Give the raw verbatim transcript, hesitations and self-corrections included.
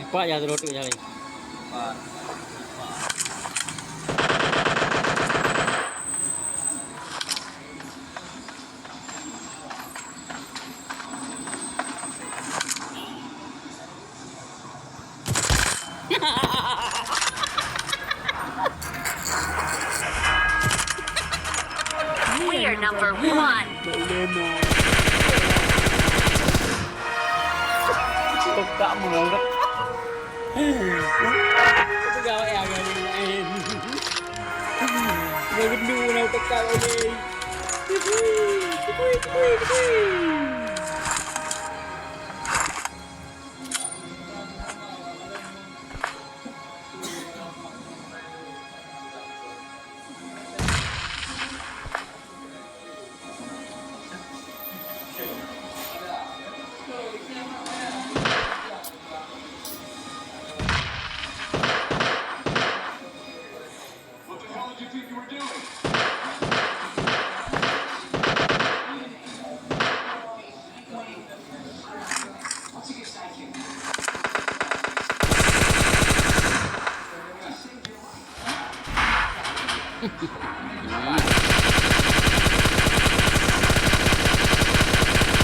Pak ya, terus tu cari. We are number one. Tukak meuret. Itu gawat ya, gawat ya. Gawat na tukak lagi. Tui, tui, tui, tui. What the hell did you think you were doing?